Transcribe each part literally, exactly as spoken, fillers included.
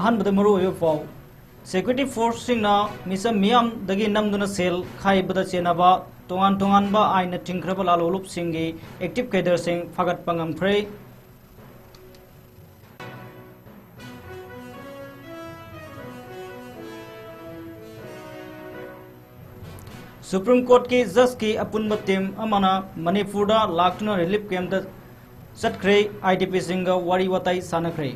ꯑꯍꯥꯟꯕꯗ ꯃꯔꯨꯑꯣꯏꯕ ꯄꯥꯎ꯫ ꯁꯦꯀ꯭ꯌꯨꯔꯤꯇꯤ ꯐꯣꯔꯁꯁꯤꯡꯅ ꯃꯤꯆꯝ ꯃꯤꯌꯥꯝꯗꯒꯤ ꯅꯝꯗꯨꯅ ꯁꯦꯜ ꯈꯥꯏꯕꯗ ꯆꯦꯟꯅꯕ ꯇꯣꯉꯥꯟ ꯇꯣꯉꯥꯟꯕ ꯑꯥꯏꯟꯅ ꯊꯤꯡꯈ꯭ꯔꯕ ꯂꯥꯂꯣꯡꯂꯨꯞꯁꯤꯡꯒꯤ ꯑꯦꯛꯇꯤꯚ ꯀꯦꯗꯔꯁꯤꯡ ꯐꯥꯒꯠꯄ ꯉꯝꯈ꯭ꯔꯦ꯫ ꯁꯨꯄ꯭ꯔꯤꯝ ꯀꯣꯔꯠꯀꯤ ꯖꯖꯀꯤ ꯑꯄꯨꯟꯕ ꯇꯤꯝ ꯑꯃꯅ ꯃꯅꯤꯄꯨꯔꯗ ꯂꯥꯛꯇꯨꯅ ꯔꯤꯂꯤꯐ ꯀꯦꯝꯞꯇ ꯆꯠꯈ꯭ꯔꯦ, ꯑꯥꯏ ꯗꯤ ꯄꯤꯁꯤꯡꯒ ꯋꯥꯔꯤ ꯋꯥꯇꯥꯏ ꯁꯥꯟꯅꯈ꯭ꯔꯦ꯫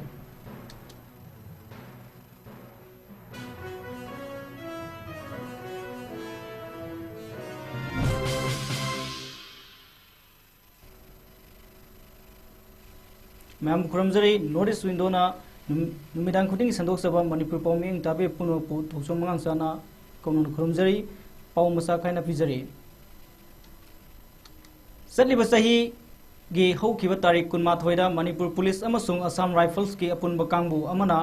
ꯃꯌꯥꯝꯕꯨ ꯈꯨꯔꯨꯝꯖꯔꯤ꯫ ꯅꯣꯔꯠ ꯏꯁ ꯋꯤꯟꯗꯣꯅ ꯅꯨꯝ-, ꯅꯨꯃꯤꯗꯥꯡ ꯈꯨꯗꯤꯡꯒꯤ ꯁꯟꯗꯣꯛꯆꯕ ꯃꯅꯤꯄꯨꯔ ꯄꯥꯎ ꯃꯤꯠꯌꯦꯡ ꯇꯥꯕꯤꯔꯤꯕ ꯄꯨꯝꯅꯃꯛꯄꯨ ꯊꯣꯛꯆꯣꯝ ꯑꯉꯥꯡ ꯆꯥꯅ ꯀꯧꯅꯅ ꯈꯨꯔꯨꯝꯖꯔꯤ꯫ ꯄꯥꯎ ꯃꯆꯥ ꯈꯥꯏꯅ ꯄꯤꯖꯔꯤ꯫ ꯆꯠꯂꯤꯕ ꯆꯍꯤꯒꯤ ꯍꯧꯈꯤꯕ ꯇꯥꯔꯤꯛ ꯀꯨꯟꯃꯥꯊꯣꯏꯗ ꯃꯅꯤꯄꯨꯔ ꯄꯨꯂꯤꯁ ꯑꯃꯁꯨꯡ ꯑꯁꯥꯝ ꯔꯥꯏꯐꯜꯁꯀꯤ ꯑꯄꯨꯟꯕ ꯀꯥꯡꯕꯨ ꯑꯃꯅ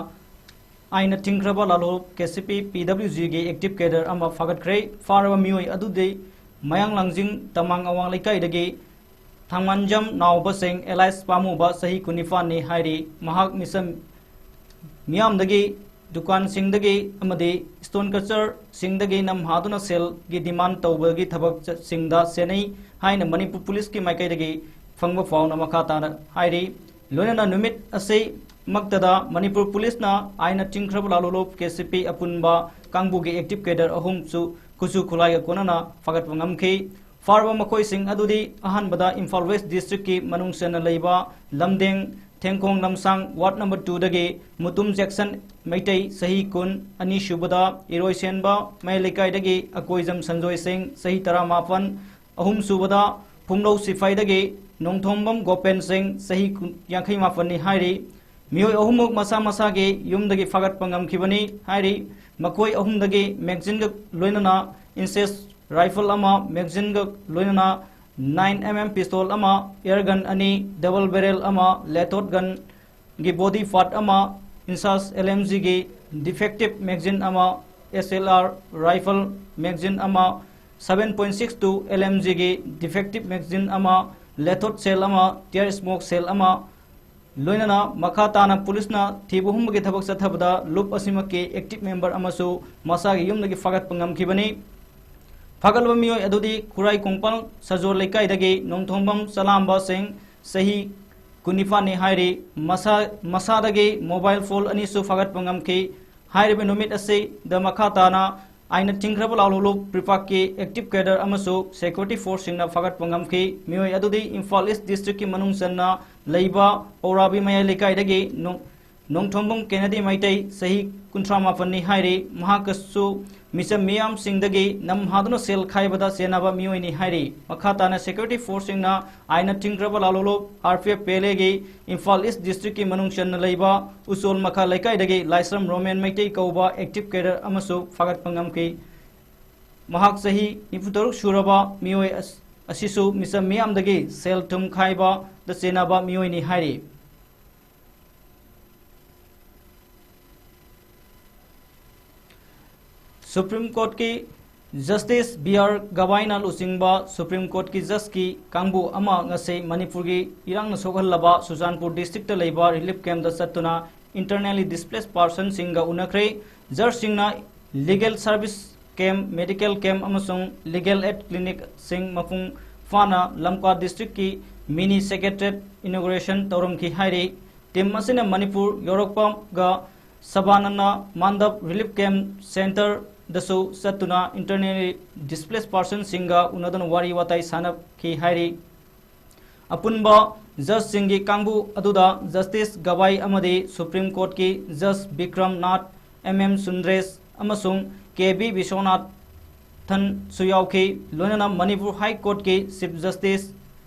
ꯑꯥꯏꯟꯅ ꯊꯤꯡꯈ꯭ꯔꯕ ꯂꯥꯂꯣꯡ ꯀꯦ ꯁꯤ ꯄꯤ, ꯄꯤ ꯗꯕ꯭ꯂꯤꯎ ꯖꯤꯒꯤ ꯑꯦꯛꯇꯤꯚ ꯀꯦꯗꯔ ꯑꯃ ꯐꯥꯒꯠꯈ꯭ꯔꯦ꯫ ꯐꯥꯔꯕ ꯃꯤꯑꯣꯏ ꯑꯗꯨꯗꯤ ꯃꯌꯥꯡ ꯂꯥꯡꯖꯤꯡ ꯇꯃꯥꯡ ꯑꯋꯥꯡ ꯂꯩꯀꯥꯏꯗꯒꯤ ꯊꯥꯡꯃꯟꯖꯝ ꯅꯥꯎꯕꯁꯤꯡ ꯑꯦꯂꯥꯏꯁ ꯄꯥꯃꯨꯕ ꯆꯍꯤ ꯀꯨꯟꯅꯤꯄꯥꯟꯅꯤ ꯍꯥꯏꯔꯤ꯫ ꯃꯍꯥꯛ ꯃꯤꯆꯝ ꯃꯤꯌꯥꯝꯗꯒꯤ, ꯗꯨꯀꯥꯟꯁꯤꯡꯗꯒꯤ ꯑꯃꯗꯤ ꯁ꯭ꯇꯣꯟ ꯀꯠꯆꯔꯁꯤꯡꯗꯒꯤ ꯅꯝꯍꯥꯗꯨꯅ ꯁꯦꯜꯒꯤ ꯗꯤꯃꯥꯟ ꯇꯧꯕꯒꯤ ꯊꯕꯛꯁꯤꯡꯗ ꯆꯦꯟꯅꯩ ꯍꯥꯏꯅ ꯃꯅꯤꯄꯨꯔ ꯄꯨꯂꯤꯁꯀꯤ ꯃꯥꯏꯀꯩꯗꯒꯤ ꯐꯪꯕ ꯄꯥꯎꯅ ꯃꯈꯥ ꯇꯥꯅ ꯍꯥꯏꯔꯤ꯫ ꯂꯣꯏꯅꯅ ꯅꯨꯃꯤꯠ ꯑꯁꯤꯃꯛꯇꯗ ꯃꯅꯤꯄꯨꯔ ꯄꯨꯂꯤꯁꯅ ꯑꯥꯏꯟꯅ ꯊꯤꯡꯈ꯭ꯔꯕ ꯂꯥꯂꯣꯡꯂꯨꯞ ꯀꯦ ꯁꯤ ꯄꯤ ꯑꯄꯨꯟꯕ ꯀꯥꯡꯕꯨꯒꯤ ꯑꯦꯛꯇꯤꯚ ꯀꯦꯗꯔ ꯑꯍꯨꯝꯁꯨ ꯈꯨꯠꯁꯨ ꯈꯨꯠꯂꯥꯏꯒ ꯀꯣꯟꯅꯅ ꯐꯥꯒꯠꯄ ꯉꯝꯈꯤ꯫ ꯐꯥꯔꯕ ꯃꯈꯣꯏꯁꯤꯡ ꯑꯗꯨꯗꯤ ꯑꯍꯥꯟꯕꯗ ꯏꯝꯐꯥꯜ ꯋꯦꯁ ꯗꯤꯁꯇ꯭ꯔꯤꯛꯀꯤ ꯃꯅꯨꯡ ꯆꯟꯅ ꯂꯩꯕ ꯂꯝꯗꯦꯡ ꯊꯦꯡꯈꯣꯡ ꯂꯝꯁꯥꯡ ward number ꯇꯨꯗꯒꯤ Mutum Jackson Meitei, ꯆꯍꯤ ꯀꯨꯟ, ꯑꯅꯤꯁꯨꯕꯗ ꯏꯔꯣꯏꯁꯦꯟꯕ ꯃꯌꯥꯏ ꯂꯩꯀꯥꯏꯗꯒꯤ ꯑꯀꯣꯏꯖꯝ ꯁꯟꯖꯣꯏ ꯁꯤꯡ, ꯆꯍꯤ ꯇꯔꯥꯃꯥꯄꯟ, ꯑꯍꯨꯝꯁꯨꯕꯗ ꯐꯨꯝꯂꯧ ꯁꯤꯐꯥꯏꯗꯒꯤ ꯅꯣꯡꯊꯣꯝꯕꯝ ꯒꯣꯄꯦꯟ ꯁꯤꯡ, ꯆꯍꯤ ꯀꯨꯟ, ꯌꯥꯡꯈꯩ ꯃꯥꯄꯟꯅꯤ ꯍꯥꯏꯔꯤ꯫ ꯃꯤꯑꯣꯏ ꯑꯍꯨꯝꯃꯛ ꯃꯁꯥ ꯃꯁꯥꯒꯤ ꯌꯨꯝꯗꯒꯤ ꯐꯥꯒꯠꯄ ꯉꯝꯈꯤꯕꯅꯤ ꯍꯥꯏꯔꯤ꯫ ꯃꯈꯣꯏ ꯑꯍꯨꯝꯗꯒꯤ ꯃꯦꯒꯖꯤꯟꯒ ꯂꯣꯏꯅꯅ ꯏꯟꯆꯦꯁ ꯔꯥꯏꯐꯜ ꯑꯃ, ꯃꯦꯒꯖꯤꯟꯒ ꯂꯣꯏꯅꯅ ꯅꯥꯏꯟ ꯑꯦꯝ ꯑꯦꯝ ꯄꯤꯁꯇꯣꯜ ꯑꯃ, ꯑꯦꯌꯔ ꯒꯟ ꯑꯅꯤ, ꯗꯕꯜ ꯕꯦꯔꯦꯜ ꯑꯃ, ꯂꯦꯊꯣꯠ ꯒꯟꯒꯤ ꯕꯣꯗꯤ ꯄꯥꯔꯠ ꯑꯃ, ꯏꯟꯆꯦꯁ ꯑꯦꯜ ꯑꯦꯝ ꯖꯤꯒꯤ ꯗꯤꯐꯦꯛꯇꯤꯚ ꯃꯦꯒꯖꯤꯟ ꯑꯃ, S L R rifle magazine ꯑꯃ, seven point six two L M ꯖꯤꯒꯤ ꯗꯤꯐꯦꯛꯇꯤꯚ ꯃꯦꯒꯖꯤꯟ ꯑꯃ, ꯂꯦꯊꯣꯠ ꯁꯦꯜ ꯑꯃ, ꯇꯤꯌꯔ ꯁ꯭ꯃꯣꯛ ꯁꯦꯜ ꯑꯃ, ꯂꯣꯏꯅꯅ ꯃꯈꯥ ꯇꯥꯅ ꯄꯨꯂꯤꯁꯅ ꯊꯤꯕ ꯍꯨꯝꯕꯒꯤ ꯊꯕꯛ ꯆꯠꯊꯕꯗ ꯂꯨꯞ ꯑꯁꯤꯃꯛꯀꯤ ꯑꯦꯛꯇꯤꯚ ꯃꯦꯝꯕꯔ ꯑꯃꯁꯨ ꯃꯁꯥꯒꯤ ꯌꯨꯝꯗꯒꯤ ꯐꯥꯒꯠꯄ ꯉꯝꯈꯤꯕꯅꯤ꯫ ꯐꯥꯒꯠꯂꯕ ꯃꯤꯑꯣꯏ ꯑꯗꯨꯗꯤ ꯈꯨꯔꯥꯏ ꯀꯣꯡꯄꯥꯜ ꯁꯖꯣꯔ ꯂꯩꯀꯥꯏꯗꯒꯤ ꯅꯣꯡꯊꯣꯡꯕꯝ ꯆꯂꯥꯝꯕ ꯁꯤꯡ, ꯆꯍꯤ ꯀꯨꯟꯅꯤꯄꯥꯟꯅꯤ ꯍꯥꯏꯔꯤ꯫ ꯃꯁꯥ, ꯃꯁꯥꯗꯒꯤ ꯃꯣꯕꯥꯏꯜ ꯐꯣꯟ ꯑꯅꯤꯁꯨ ꯐꯥꯒꯠꯄ ꯉꯝꯈꯤ꯫ ꯍꯥꯏꯔꯤꯕ ꯅꯨꯃꯤꯠ ꯑꯁꯤꯗ ꯃꯈꯥ ꯇꯥꯅ ꯑꯥꯏꯟꯅ ꯊꯤꯡꯈ꯭ꯔꯕ ꯂꯥꯜꯍꯧꯂꯨꯞ ꯄ꯭ꯔꯤꯄꯥꯛꯀꯤ ꯑꯦꯛꯇꯤꯚ ꯀꯦꯗꯔ ꯑꯃꯁꯨ ꯁꯦꯀ꯭ꯌꯨꯔꯤꯇꯤ ꯐꯣꯔꯁꯁꯤꯡꯅ ꯐꯥꯒꯠꯄ ꯉꯝꯈꯤ꯫ ꯃꯤꯑꯣꯏ ꯑꯗꯨꯗꯤ ꯏꯝꯐꯥꯜ ꯏꯁ ꯗꯤꯁꯇ꯭ꯔꯤꯛꯀꯤ ꯃꯅꯨꯡ ꯆꯟꯅ ꯂꯩꯕ ꯄꯧꯔꯥꯕꯤ ꯃꯌꯥꯏ ꯂꯩꯀꯥꯏꯗꯒꯤ ꯅꯣꯡ-, ꯅꯣꯡꯊꯣꯝꯕꯝ ꯀꯦꯅꯗꯤ ꯃꯩꯇꯩ, ꯆꯍꯤ ꯀꯨꯟꯊ꯭ꯔꯥ ꯃꯥꯄꯟꯅꯤ ꯍꯥꯏꯔꯤ꯫ ꯃꯍꯥꯛꯀꯁꯨ ꯃꯤꯆꯝ ꯃꯤꯌꯥꯝꯁꯤꯡꯗꯒꯤ ꯅꯝꯍꯥꯗꯨꯅ ꯁꯦꯜ ꯈꯥꯏꯕꯗ ꯆꯦꯟꯅꯕ ꯃꯤꯑꯣꯏꯅꯤ ꯍꯥꯏꯔꯤ꯫ ꯃꯈꯥ ꯇꯥꯅ ꯁꯦꯀ꯭ꯌꯨꯔꯤꯇꯤ ꯐꯣꯔꯁꯁꯤꯡꯅ ꯑꯥꯏꯟꯅ ꯊꯤꯡꯈ꯭ꯔꯕ ꯂꯥꯜꯍꯧꯂꯨꯞ ꯑꯥꯔ ꯄꯤ ꯑꯦꯐ ꯄꯦꯂꯦꯒꯤ ꯏꯝꯐꯥꯜ ꯏꯁ ꯗꯤꯁꯇ꯭ꯔꯤꯛꯀꯤ ꯃꯅꯨꯡ ꯆꯟꯅ ꯂꯩꯕ ꯎꯆꯣꯜ ꯃꯈꯥ ꯂꯩꯀꯥꯏꯗꯒꯤ ꯂꯥꯏꯁ꯭ꯔꯝ ꯔꯣꯃꯦꯟ ꯃꯩꯇꯩ ꯀꯧꯕ ꯑꯦꯛꯇꯤꯚ ꯀꯦꯗꯔ ꯑꯃꯁꯨ ꯐꯥꯒꯠꯄ ꯉꯝꯈꯤ꯫ ꯃꯍꯥꯛ ꯆꯍꯤ ꯅꯤꯐꯨꯇꯔꯨꯛ ꯁꯨꯔꯕ ꯃꯤꯑꯣꯏ ꯑꯁ-, ꯑꯁꯤꯁꯨ ꯃꯤꯆꯝ ꯃꯤꯌꯥꯝꯗꯒꯤ ꯁꯦꯜ ꯊꯨꯝ ꯈꯥꯏꯕꯗ ꯆꯦꯟꯅꯕ ꯃꯤꯑꯣꯏꯅꯤ ꯍꯥꯏꯔꯤ꯫ ꯁꯨꯄ꯭ꯔꯤꯝ ꯀꯣꯔꯠꯀꯤ ꯖꯁꯇꯤꯁ ꯕꯤ ꯑꯥꯔ ꯒꯕꯥꯏꯅ ꯂꯨꯆꯤꯡꯕ ꯁꯨꯄ꯭ꯔꯤꯝ ꯀꯣꯔꯠꯀꯤ ꯖꯁꯀꯤ ꯀꯥꯡꯕꯨ ꯑꯃ ꯉꯁꯤ ꯃꯅꯤꯄꯨꯔꯒꯤ ꯏꯔꯥꯡꯅ ꯁꯣꯛꯍꯜꯂꯕ ꯆꯨꯔꯆꯥꯟꯄꯨꯔ ꯗꯤꯁꯇ꯭ꯔꯤꯛꯇ ꯂꯩꯕ ꯔꯤꯂꯤꯐ ꯀꯦꯝꯞꯇ ꯆꯠꯇꯨꯅ ꯏꯟꯇꯔꯅꯦꯂꯤ ꯗꯤꯁꯄ꯭ꯂꯦꯁ ꯄꯥꯔꯁꯟꯁꯤꯡꯒ ꯎꯅꯈ꯭ꯔꯦ꯫ ꯖꯁꯁꯤꯡꯅ legal service camp, medical camp ꯑꯃꯁꯨꯡ ꯂꯤꯒꯦꯜ ꯑꯦꯗ ꯀ꯭ꯂꯤꯅꯤꯛꯁꯤꯡ ꯃꯄꯨꯡ ꯐꯥꯅ ꯂꯝꯀꯥ ꯗꯤꯁꯇ꯭ꯔꯤꯛꯀꯤ ꯃꯤꯅꯤ ꯁꯦꯀ꯭ꯔꯦꯇꯦꯔꯤꯌꯦꯠ ꯏꯅꯣꯒ꯭ꯔꯦꯁꯟ ꯇꯧꯔꯝꯈꯤ ꯍꯥꯏꯔꯤ꯫ ꯇꯤꯝ ꯑꯁꯤꯅ ꯃꯅꯤꯄꯨꯔ ꯌꯧꯔꯛꯄꯒ ꯁꯕꯥꯅꯟꯗ ꯃꯥꯟꯗꯞ ꯔꯤꯂꯤꯐ ꯀꯦꯝꯞ ꯁꯦꯟꯇꯔꯗꯁꯨ ꯆꯠꯇꯨꯅ ꯏꯟꯇꯔꯅꯦꯂꯤ ꯗꯤꯁꯄ꯭ꯂꯦꯁ ꯄꯥꯔꯁꯟꯁꯤꯡꯒ ꯎꯅꯗꯨꯅ ꯋꯥꯔꯤ ꯋꯥꯇꯥꯏ ꯁꯥꯟꯅꯈꯤ ꯍꯥꯏꯔꯤ꯫ ꯑꯄꯨꯟꯕ ꯖꯁꯁꯤꯡꯒꯤ ꯀꯥꯡꯕꯨ ꯑꯗꯨꯗ ꯖꯁꯇꯤꯁ ꯒꯕꯥꯏ ꯑꯃꯗꯤ ꯁꯨꯄ꯭ꯔꯤꯝ ꯀꯣꯔꯠꯀꯤ ꯖꯁ ꯕꯤꯀ꯭ꯔꯝ ꯅꯥꯊ, ꯑꯦꯝ ꯑꯦꯝ ꯁꯨꯟꯗ꯭ꯔꯦꯁ ꯑꯃꯁꯨꯡ ꯀꯦ ꯕꯤ ꯕꯤꯁ꯭ꯋꯅꯥꯊꯟꯁꯨ ꯌꯥꯎꯈꯤ꯫ ꯂꯣꯏꯅꯅ ꯃꯅꯤꯄꯨꯔ ꯍꯥꯏ ꯀꯣꯔꯠꯀꯤ ꯆꯤꯐ ꯖꯁꯇꯤꯁ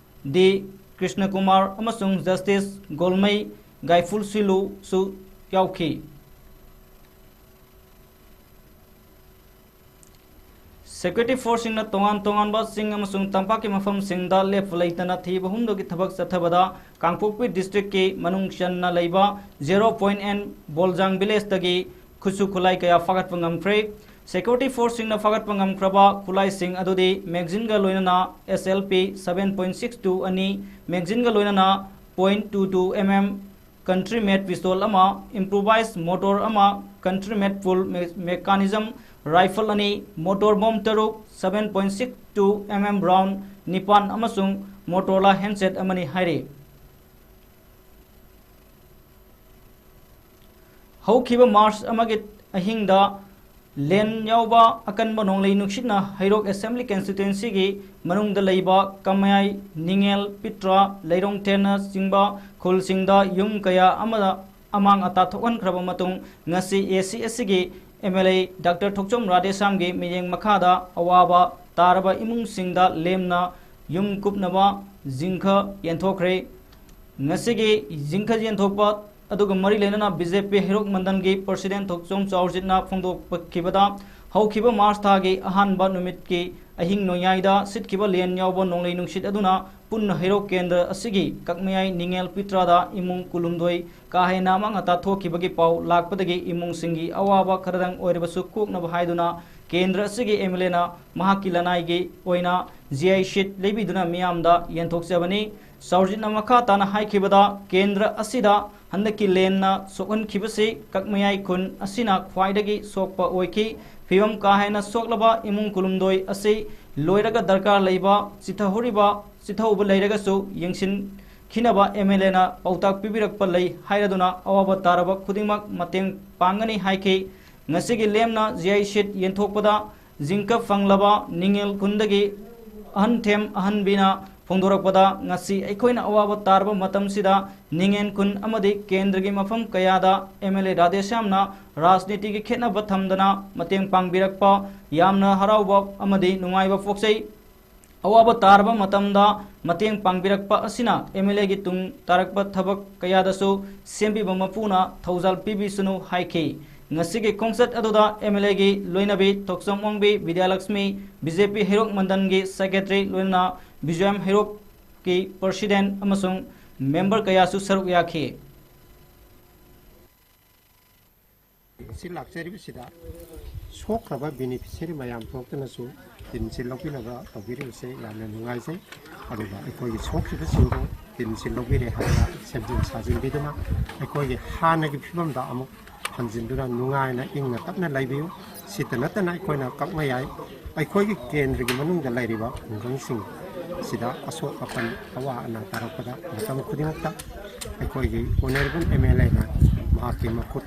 ꯗꯤ ꯀ꯭ꯔꯤꯁꯅꯀꯨꯃꯥꯔ ꯑꯃꯁꯨꯡ ꯖꯁꯇꯤꯁ ꯒꯣꯜꯃꯩ ꯒꯥꯏꯐꯨꯜꯁꯤꯂꯨꯁꯨ ꯌꯥꯎꯈꯤ꯫ ꯁꯦꯀ꯭ꯌꯨꯔꯤꯇꯤ ꯐꯣꯔꯁꯁꯤꯡꯅ ꯇꯣꯉꯥꯟ ꯇꯣꯉꯥꯟꯕ ꯆꯤꯡ ꯑꯃꯁꯨꯡ ꯇꯝꯄꯥꯛꯀꯤ ꯃꯐꯝꯁꯤꯡꯗ ꯂꯦꯞꯄ ꯂꯩꯇꯅ ꯊꯤꯕ ꯍꯨꯝꯕꯒꯤ ꯊꯕꯛ ꯆꯠꯊꯕꯗ ꯀꯥꯡꯄꯣꯛꯄꯤ ꯗꯤꯁꯇ꯭ꯔꯤꯛꯀꯤ ꯃꯅꯨꯡ ꯆꯟꯅ ꯂꯩꯕ ꯖꯦꯔꯣ ꯄꯣꯏꯟꯠ ꯑꯦꯟ ꯕꯣꯜꯖꯥꯡ ꯚꯤꯂꯦꯖꯇꯒꯤ ꯈꯨꯠꯁꯨ ꯈꯨꯠꯂꯥꯏ ꯀꯌꯥ ꯐꯥꯒꯠꯄ ꯉꯝꯈ꯭ꯔꯦ꯫ ꯁꯦꯀ꯭ꯌꯨꯔꯤꯇꯤ ꯐꯣꯔꯁꯁꯤꯡꯅ ꯐꯥꯒꯠꯄ ꯉꯝꯈ꯭ꯔꯕ ꯈꯨꯠꯂꯥꯏꯁꯤꯡ ꯑꯗꯨꯗꯤ ꯃꯦꯒꯖꯤꯟꯒ ꯂꯣꯏꯅꯅ S L P seven point six two ꯑꯅꯤ, ꯃꯦꯒꯖꯤꯟꯒ ꯂꯣꯏꯅꯅ point two two M M country made pistol ꯑꯃ, improvised mortar ꯑꯃ, country made full me- mechanism rifle ꯑꯅꯤ, mortar bomb ꯇꯔꯨꯛ, seven point six two M M round ꯅꯤꯄꯥꯟ ꯑꯃꯁꯨꯡ Motorola handset ꯑꯃꯅꯤ ꯍꯥꯏꯔꯤ꯫ ꯍꯧꯈꯤꯕ ꯃꯥꯔꯆ ꯑꯃꯒꯤ ꯑꯍꯤꯡꯗ ꯂꯦꯟ ꯌꯥꯎꯕ ꯑꯀꯟꯕ ꯅꯣꯡꯂꯩ ꯅꯨꯡꯁꯤꯠꯅ ꯍꯩꯔꯣꯛ Assembly Constituencyꯒꯤ ꯃꯅꯨꯡꯗ ꯂꯩꯕ ꯀꯃꯌꯥꯏ, ꯅꯤꯉꯦꯜ, ꯄꯤꯇ꯭ꯔꯥ, ꯂꯩꯔꯣꯡꯊꯦꯟꯅꯆꯤꯡꯕ ꯈꯨꯜꯁꯤꯡꯗ ꯌꯨꯝ ꯀꯌꯥ ꯑꯃꯗ ꯑꯃꯥꯡ ꯑꯇꯥ ꯊꯣꯛꯍꯟꯈ꯭ꯔꯕ ꯃꯇꯨꯡ, ꯉꯁꯤ A C ꯑꯁꯤꯒꯤ M L A Doctor ꯊꯣꯛꯆꯣꯝ ꯔꯥꯙꯦꯁ꯭ꯌꯥꯝꯒꯤ ꯃꯤꯠꯌꯦꯡ ꯃꯈꯥꯗ ꯑꯋꯥꯕ ꯇꯥꯔꯕ ꯏꯃꯨꯡꯁꯤꯡꯗ ꯂꯦꯝꯅ ꯌꯨꯝ ꯀꯨꯞꯅꯕ ꯖꯤꯡꯈ ꯌꯦꯟꯊꯣꯛꯈ꯭ꯔꯦ꯫ ꯉꯁꯤꯒꯤ ꯖꯤꯡꯈ ꯌꯦꯟꯊꯣꯛꯄ ꯑꯗꯨꯒ ꯃꯔꯤ ꯂꯩꯅꯅ B J P ꯍꯩꯔꯣꯛ ꯃꯟꯗꯜꯒꯤ President ꯊꯣꯛꯆꯣꯝ ꯆꯥꯎꯔꯖꯤꯠꯅ ꯐꯣꯡꯗꯣꯛꯈꯤꯕꯗ, ꯍꯧꯈꯤꯕ ꯃꯥꯔꯆ ꯊꯥꯒꯤ ꯑꯍꯥꯟꯕ ꯅꯨꯃꯤꯠꯀꯤ ꯑꯍꯤꯡ ꯅꯣꯡꯌꯥꯏꯗ ꯁꯤꯠꯈꯤꯕ ꯂꯦꯟ ꯌꯥꯎꯕ ꯅꯣꯡꯂꯩ ꯅꯨꯡꯁꯤꯠ ꯑꯗꯨꯅ ꯄꯨꯟꯅ ꯍꯩꯔꯣꯛ ꯀꯦꯟꯗ꯭ꯔ ꯑꯁꯤꯒꯤ ꯀꯛꯃꯌꯥꯏ ꯅꯤꯉꯦꯜ ꯄꯤꯇ꯭ꯔꯥꯗ ꯏꯃꯨꯡ ꯀꯨꯟꯍꯨꯝꯗꯣꯏ ꯀꯥ ꯍꯦꯟꯅ ꯑꯃꯥꯡ ꯑꯇꯥ ꯊꯣꯛꯈꯤꯕꯒꯤ ꯄꯥꯎ ꯂꯥꯛꯄꯗꯒꯤ ꯏꯃꯨꯡꯁꯤꯡꯒꯤ ꯑꯋꯥꯕ ꯈꯔꯗꯪ ꯑꯣꯏꯔꯕꯁꯨ ꯀꯣꯛꯅꯕ ꯍꯥꯏꯗꯨꯅ ꯀꯦꯟꯗ꯭ꯔ ꯑꯁꯤꯒꯤ M L Aꯅ ꯃꯍꯥꯛꯀꯤ ꯂꯅꯥꯏꯒꯤ ꯑꯣꯏꯅ G I sheet ꯂꯩꯕꯤꯗꯨꯅ ꯃꯤꯌꯥꯝꯗ ꯌꯦꯟꯊꯣꯛꯆꯕꯅꯤ꯫ ꯆꯥꯎꯔꯖꯤꯠꯅ ꯃꯈꯥ ꯇꯥꯅ ꯍꯥꯏꯈꯤꯕꯗ, ꯀꯦꯟꯗ꯭ꯔ ꯑꯁꯤꯗ ꯍꯟꯗꯛꯀꯤ ꯂꯦꯟꯅ ꯁꯣꯛꯍꯟꯈꯤꯕꯁꯤ ꯀꯛꯃꯌꯥꯏ ꯈꯨꯟ ꯑꯁꯤꯅ ꯈ꯭ꯋꯥꯏꯗꯒꯤ ꯁꯣꯛꯄ ꯑꯣꯏꯈꯤ꯫ ꯐꯤꯕꯝ ꯀꯥ ꯍꯦꯟꯅ ꯁꯣꯛꯂꯕ ꯏꯃꯨꯡ ꯀꯨꯟꯍꯨꯝꯗꯣꯏ ꯑꯁꯤ ꯂꯣꯏꯔꯒ ꯗꯔꯀꯥꯔ ꯂꯩꯕ ꯆꯤꯊꯍꯧꯔꯤꯕ, ꯆꯤꯊꯍꯧꯕ ꯂꯩꯔꯒꯁꯨ ꯌꯦꯡꯁꯤꯟꯈꯤꯅꯕ M L Aꯅ ꯄꯥꯎꯇꯥꯛ ꯄꯤꯕꯤꯔꯛꯄ ꯂꯩ ꯍꯥꯏꯔꯗꯨꯅ ꯑꯋꯥꯕ ꯇꯥꯔꯕ ꯈꯨꯗꯤꯡꯃꯛ ꯃꯇꯦꯡ ꯄꯥꯡꯒꯅꯤ ꯍꯥꯏꯈꯤ꯫ ꯉꯁꯤꯒꯤ ꯂꯦꯝꯅ G I sheet ꯌꯦꯟꯊꯣꯛꯄꯗ ꯖꯤꯡꯀ ꯐꯪꯂꯕ ꯅꯤꯡꯉꯦꯜ ꯈꯨꯟꯗꯒꯤ ꯑꯍꯟꯊꯦꯝ ꯑꯍꯟꯕꯤꯅ ꯐꯣꯡꯗꯣꯔꯛꯄꯗ, ꯉꯁꯤ ꯑꯩꯈꯣꯏꯅ ꯑꯋꯥꯕ ꯇꯥꯔꯕ ꯃꯇꯝꯁꯤꯗ ꯅꯤꯡꯉꯦꯜ ꯈꯨꯟ ꯑꯃꯗꯤ ꯀꯦꯟꯗ꯭ꯔꯒꯤ ꯃꯐꯝ ꯀꯌꯥꯗ M L A ꯔꯥꯙꯦꯁ꯭ꯌꯥꯝꯅ ꯔꯥꯖꯅꯤꯇꯤꯒꯤ ꯈꯦꯠꯅꯕ ꯊꯝꯗꯅ ꯃꯇꯦꯡ ꯄꯥꯡꯕꯤꯔꯛꯄ ꯌꯥꯝꯅ ꯍꯔꯥꯎꯕ ꯑꯃꯗꯤ ꯅꯨꯡꯉꯥꯏꯕ ꯄꯣꯛꯆꯩ꯫ ꯑꯋꯥꯕ ꯇꯥꯔꯕ ꯃꯇꯝꯗ ꯃꯇꯦꯡ ꯄꯥꯡꯕꯤꯔꯛꯄ ꯑꯁꯤꯅ M L Aꯒꯤ ꯇꯨꯡ ꯇꯥꯔꯛꯄ ꯊꯕꯛ ꯀꯌꯥꯗꯁꯨ ꯁꯦꯝꯕꯤꯕ ꯃꯄꯨꯅ ꯊꯧꯖꯥꯜ ꯄꯤꯕꯤꯁꯅꯨ ꯍꯥꯏꯈꯤ꯫ ꯉꯁꯤꯒꯤ ꯈꯣꯡꯆꯠ ꯑꯗꯨꯗ M L Aꯒꯤ ꯂꯣꯏꯅꯕꯤ ꯊꯣꯛꯆꯣꯝ ꯑꯣꯡꯕꯤ ꯕꯤꯗ꯭ꯌꯥꯂꯛꯁꯃꯤ, B J P ꯍꯩꯔꯣꯛ ꯃꯟꯗꯜꯒꯤ Secretary, ꯂꯣꯏꯅꯅ ꯕꯤꯖꯣꯌꯝ ꯍꯩꯔꯣꯛꯀꯤ President ꯑꯃꯁꯨꯡ member ꯀꯌꯥꯁꯨ ꯁꯔꯨꯛ ꯌꯥꯈꯤ꯫ ꯉꯁꯤ ꯂꯥꯛꯆꯔꯤꯕꯁꯤꯗ ꯁꯣꯛꯈ꯭ꯔꯕ beneficiary ꯃꯌꯥꯝ ꯊꯣꯛꯇꯨꯅꯁꯨ ꯇꯤꯝꯁꯤ ꯂꯧꯕꯤꯅꯕ ꯇꯧꯕꯤꯔꯤꯕꯁꯦ ꯌꯥꯝꯅ ꯅꯨꯡꯉꯥꯏꯖꯩ꯫ ꯑꯗꯨꯒ ꯑꯩꯈꯣꯏꯒꯤ ꯁꯣꯛꯈꯤꯕꯁꯤꯡꯗꯣ ꯇꯤꯝꯁꯤ ꯂꯧꯕꯤꯔꯦ ꯍꯥꯏꯅ ꯁꯦꯝꯖꯤꯟ ꯁꯥꯖꯤꯟꯕꯤꯗꯨꯅ ꯑꯩꯈꯣꯏꯒꯤ ꯍꯥꯟꯅꯒꯤ ꯐꯤꯕꯝꯗ ꯑꯃꯨꯛ ꯍꯟꯖꯤꯟꯗꯨꯅ ꯅꯨꯡꯉꯥꯏꯅ ꯏꯪꯅ ꯇꯞꯅ ꯂꯩꯕꯤꯌꯨ꯫ ꯁꯤꯇ ꯅꯠꯇꯅ ꯑꯩꯈꯣꯏꯅ ꯀꯛꯃꯩ ꯑꯩꯈꯣꯏꯒꯤ ꯀꯦꯟꯗ꯭ꯔꯒꯤ ꯃꯅꯨꯡꯗ ꯂꯩꯔꯤꯕ ꯈꯨꯡꯒꯪꯁꯤꯡ ꯁꯤꯗ ꯑꯁꯣꯛ ꯑꯄꯟ ꯑꯋꯥ ꯑꯅꯥ ꯇꯥꯔꯛꯄꯗ ꯃꯇꯝ ꯈꯨꯗꯤꯡꯃꯛꯇ ꯑꯩꯈꯣꯏꯒꯤ ꯑꯣꯅꯔꯦꯕꯜ ꯑꯦꯝ ꯑꯦꯜ ꯑꯦꯅ ꯃꯍꯥꯛꯀꯤ ꯃꯈꯨꯠ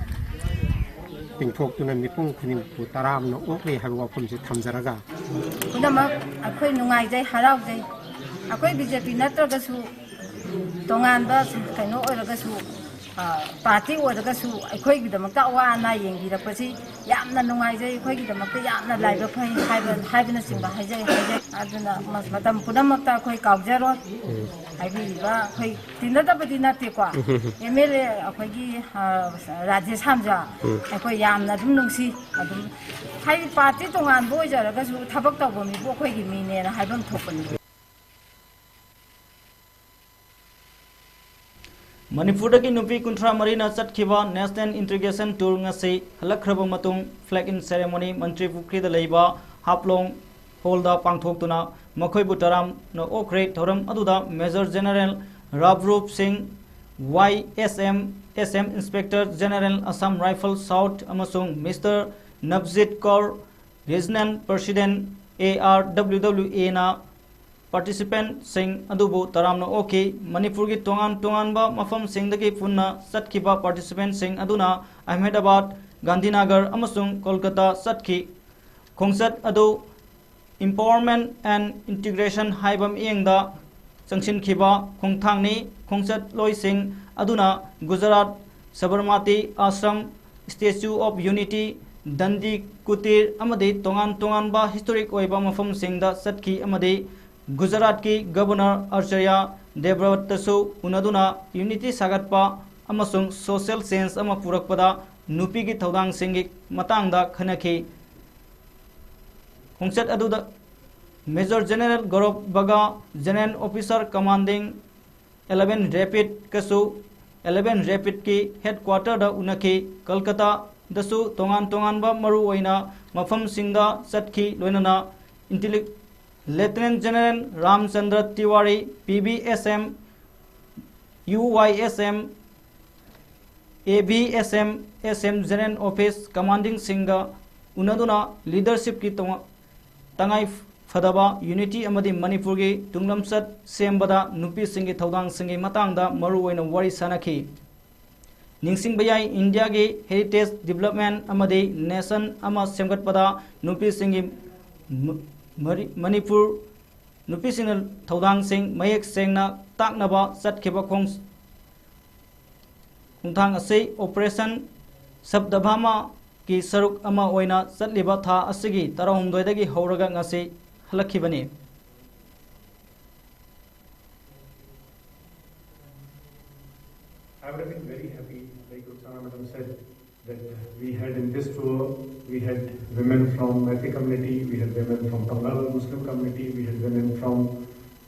ꯇꯤꯡꯊꯣꯛꯇꯨꯅ ꯃꯤꯄꯨꯝ ꯈꯨꯗꯤꯡꯃꯛꯄꯨ ꯇꯔꯥꯝꯅ ꯑꯣꯛꯂꯤ ꯍꯥꯏꯕ ꯋꯥꯐꯝꯁꯤ ꯊꯝꯖꯔꯒ ꯄꯨꯝꯅꯃꯛ ꯑꯩꯈꯣꯏ ꯅꯨꯡꯉꯥꯏꯖꯩ, ꯍꯔꯥꯎꯖꯩ꯫ ꯑꯩꯈꯣꯏ ꯕꯤ ꯖꯦ ꯄꯤ ꯅꯠꯇ꯭ꯔꯒꯁꯨ ꯇꯣꯉꯥꯟꯕ ꯀꯩꯅꯣ ꯑꯣꯏꯔꯒꯁꯨ, ꯑ, ꯄꯥꯔꯇꯤ ꯑꯣꯏꯔꯒꯁꯨ ꯑꯩꯈꯣꯏꯒꯤꯗꯃꯛꯇ ꯑꯋꯥ ꯑꯅꯥ ꯌꯦꯡꯕꯤꯔꯛꯄꯁꯤ ꯌꯥꯝꯅ ꯅꯨꯡꯉꯥꯏꯖꯩ, ꯑꯩꯈꯣꯏꯒꯤꯗꯃꯛꯇ ꯌꯥꯝꯅ ꯂꯥꯏꯕꯛ ꯐꯩ ꯍꯥꯏꯕ, ꯍꯥꯏꯕꯅꯆꯤꯡꯕ ꯍꯥꯏꯖꯩ, ꯍꯥꯏꯖꯩ꯫ ꯑꯗꯨꯅ ꯃ-, ꯃꯇꯝ ꯄꯨꯝꯅꯃꯛꯇ ꯑꯩꯈꯣꯏ ꯀꯥꯎꯖꯔꯣꯏ꯫ ꯍꯥꯏꯕꯤꯔꯤꯕ ꯑꯩꯈꯣꯏ ꯇꯤꯟꯅꯗꯕꯗꯤ ꯅꯠꯇꯦꯀꯣ꯫ ꯑꯦꯝ ꯑꯦꯜ ꯑꯦ ꯑꯩꯈꯣꯏꯒꯤ, ꯑ, ꯔꯥꯖꯦꯁ ꯍꯥꯝꯖꯥ ꯑꯩꯈꯣꯏ ꯌꯥꯝꯅ ꯑꯗꯨꯝ ꯅꯨꯡꯁꯤ꯫ ꯑꯗꯨꯝ ꯍꯥꯏꯗꯤ ꯄꯥꯔꯇꯤ ꯇꯣꯉꯥꯟꯕ ꯑꯣꯏꯖꯔꯒꯁꯨ ꯊꯕꯛ ꯇꯧꯕ ꯃꯤꯕꯨ ꯑꯩꯈꯣꯏꯒꯤ ꯃꯤꯅꯦꯅ ꯍꯥꯏꯐꯝ ꯊꯣꯛꯄꯅꯤ꯫ ꯃꯅꯤꯄꯨꯔꯗꯒꯤ ꯅꯨꯄꯤ ꯀꯨꯟꯊ꯭ꯔꯥ ꯃꯔꯤꯅ ꯆꯠꯈꯤꯕ National Integration Tour ꯉꯁꯤ ꯍꯜꯂꯛꯈ꯭ꯔꯕ ꯃꯇꯨꯡ Flag in Ceremony ꯃꯟꯇ꯭ꯔꯤ ꯄꯨꯈ꯭ꯔꯤꯗ ꯂꯩꯕ ꯍꯥꯞꯂꯣꯡ ꯍꯣꯜꯗ ꯄꯥꯡꯊꯣꯛꯇꯨꯅ ꯃꯈꯣꯏꯕꯨ ꯇꯔꯥꯝꯅ ꯑꯣꯛꯈ꯭ꯔꯦ꯫ ꯊꯧꯔꯝ ꯑꯗꯨꯗ Major General Ravroop Singh, Y S M, S M Inspector General Assam Rifle South ꯑꯃꯁꯨꯡ Mister Navjit Kaur, Regional President A R W W ꯑꯦꯅ participantꯁꯤꯡ ꯑꯗꯨꯕꯨ ꯇꯔꯥꯝꯅ ꯑꯣꯛꯈꯤ꯫ ꯃꯅꯤꯄꯨꯔꯒꯤ ꯇꯣꯉꯥꯟ ꯇꯣꯉꯥꯟꯕ ꯃꯐꯝꯁꯤꯡꯗꯒꯤ ꯄꯨꯟꯅ ꯆꯠꯈꯤꯕ participantꯁꯤꯡ ꯑꯗꯨꯅ ꯑꯍꯃꯦꯗꯕꯥꯗ, ꯒꯥꯟꯙꯤꯅꯒꯔ ꯑꯃꯁꯨꯡ ꯀꯣꯜꯀꯇꯥ ꯆꯠꯈꯤ꯫ ꯈꯣꯡꯆꯠ ꯑꯗꯨ Empowerment and Integration ꯍꯥꯏꯕ ꯃꯤꯠꯌꯦꯡꯗ ꯆꯪꯁꯤꯟꯈꯤꯕ ꯈꯣꯡꯊꯥꯡꯅꯤ꯫ ꯈꯣꯡꯆꯠꯂꯣꯏꯁꯤꯡ ꯑꯗꯨꯅ Gujarat Sabarmati ashram, Statue of Unity, ꯗꯟꯗꯤ ꯀꯨꯇꯤꯔ ꯑꯃꯗꯤ ꯇꯣꯉꯥꯟ ꯇꯣꯉꯥꯟꯕ historic ꯑꯣꯏꯕ ꯃꯐꯝꯁꯤꯡꯗ ꯆꯠꯈꯤ ꯑꯃꯗꯤ ꯒꯨꯖꯔꯥꯠꯀꯤ Governor ꯑꯥꯆꯥꯔꯌ ꯗꯦꯕ꯭ꯔꯠꯇꯁꯨ ꯎꯅꯗꯨꯅ unity ꯁꯥꯒꯠꯄ ꯑꯃꯁꯨꯡ social change ꯑꯃ ꯄꯨꯔꯛꯄꯗ ꯅꯨꯄꯤꯒꯤ ꯊꯧꯗꯥꯡꯁꯤꯡꯒꯤ ꯃꯇꯥꯡꯗ ꯈꯟꯅꯈꯤ꯫ ꯈꯣꯡꯆꯠ ꯑꯗꯨꯗ Major General ꯒꯧꯔꯕ ꯕꯒꯥ, General Officer Commanding eleven Rapid ꯀꯁꯨ eleven Rapidꯀꯤ headquarterꯗ ꯎꯅꯈꯤ꯫ ꯀꯜꯀꯇꯥꯗꯁꯨ ꯇꯣꯉꯥꯟ ꯇꯣꯉꯥꯟꯕ ꯃꯔꯨꯑꯣꯏꯅ ꯃꯐꯝꯁꯤꯡꯗ ꯆꯠꯈꯤ, ꯂꯣꯏꯅꯅ Intellect-, Lieutenant General ꯔꯥꯝꯆꯟꯗ꯭ꯔ ꯇꯤꯋꯥꯔꯤ, P B S M UYSM, ABSM, SM General Office Commanding ꯁꯤꯡꯒ ꯎꯅꯗꯨꯅ ꯂꯤꯗꯔꯁꯤꯞꯀꯤ ꯇꯣꯉ-, ꯇꯉꯥꯏ ꯐꯗꯕ ꯌꯨꯅꯤꯇꯤ ꯑꯃꯗꯤ ꯃꯅꯤꯄꯨꯔꯒꯤ ꯇꯨꯡꯂꯝꯆꯠ ꯁꯦꯝꯕꯗ ꯅꯨꯄꯤꯁꯤꯡꯒꯤ ꯊꯧꯗꯥꯡꯁꯤꯡꯒꯤ ꯃꯇꯥꯡꯗ ꯃꯔꯨꯑꯣꯏꯅ ꯋꯥꯔꯤ ꯁꯥꯅꯈꯤ꯫ ꯅꯤꯡꯁꯤꯡꯕ ꯌꯥꯏ, ꯏꯟꯗꯤꯌꯥꯒꯤ ꯍꯦꯔꯤꯇꯦꯖ ꯗꯤꯕꯂꯞꯃꯦꯟ ꯑꯃꯗꯤ ꯅꯦꯁꯟ ꯑꯃ ꯁꯦꯝꯒꯠꯄꯗ ꯅꯨꯄꯤꯁꯤꯡꯒꯤ ꯃ-, ꯃꯔꯤ-, ꯃꯅꯤꯄꯨꯔ ꯅꯨꯄꯤꯁꯤꯡꯅ ꯊꯧꯗꯥꯡꯁꯤꯡ ꯃꯌꯦꯛ ꯁꯦꯡꯅ ꯇꯥꯛꯅꯕ ꯆꯠꯈꯤꯕ ꯈꯣꯡ-, ꯈꯣꯡꯊꯥꯡ ꯑꯁꯤ ꯑꯣꯄꯔꯦꯁꯟ ꯁꯕꯗꯚꯥꯃꯥꯒꯤ ꯁꯔꯨꯛ ꯑꯃ ꯑꯣꯏꯅ ꯆꯠꯂꯤꯕ ꯊꯥ ꯑꯁꯤꯒꯤ ꯇꯔꯥꯍꯨꯝꯗꯣꯏꯗꯒꯤ ꯍꯧꯔꯒ ꯉꯁꯤ ꯍꯜꯂꯛꯈꯤꯕꯅꯤ꯫ I would have been very happy, like Rukhsana madam said, that we had in this tour, we had women from Meitei community, we had women from Pangal Muslim community, we had women from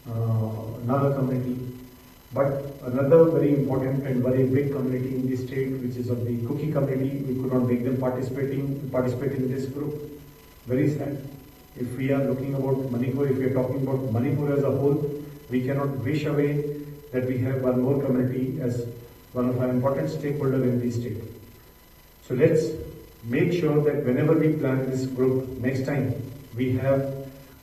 uh, Naga community. But another very important and very big community in the state, which is of the Kuki community, we could not make them participating participate in this group. Very sad. If we are looking about Manipur, if we are talking about Manipur as a whole, we cannot wish away that we have one more community as one of our important stakeholder in the state. So let's make sure that whenever we plan this group next time, we have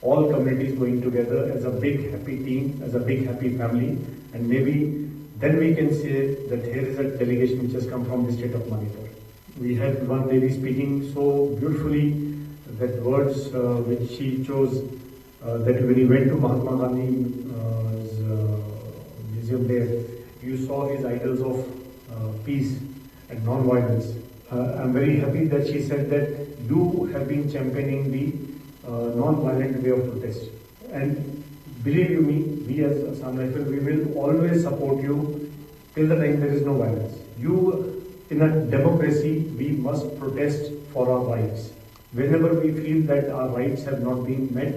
all communities going together as a big happy team, as a big happy family, and maybe then we can say that here is a delegation which has come from the state of Manipur. We had one lady speaking so beautifully that words uh, which she chose, uh, that when he went to Mahatma Gandhi's uh, museum there, you saw his ideals of uh, peace and non-violence. Uh, I'm very happy that she said that you have been championing the uh, non-violent way of protest. And believe you me, we as Assam Rifle, we will always support you till the time there is no violence. You, in a democracy, we must protest for our rights. Whenever we feel that our rights have not been met,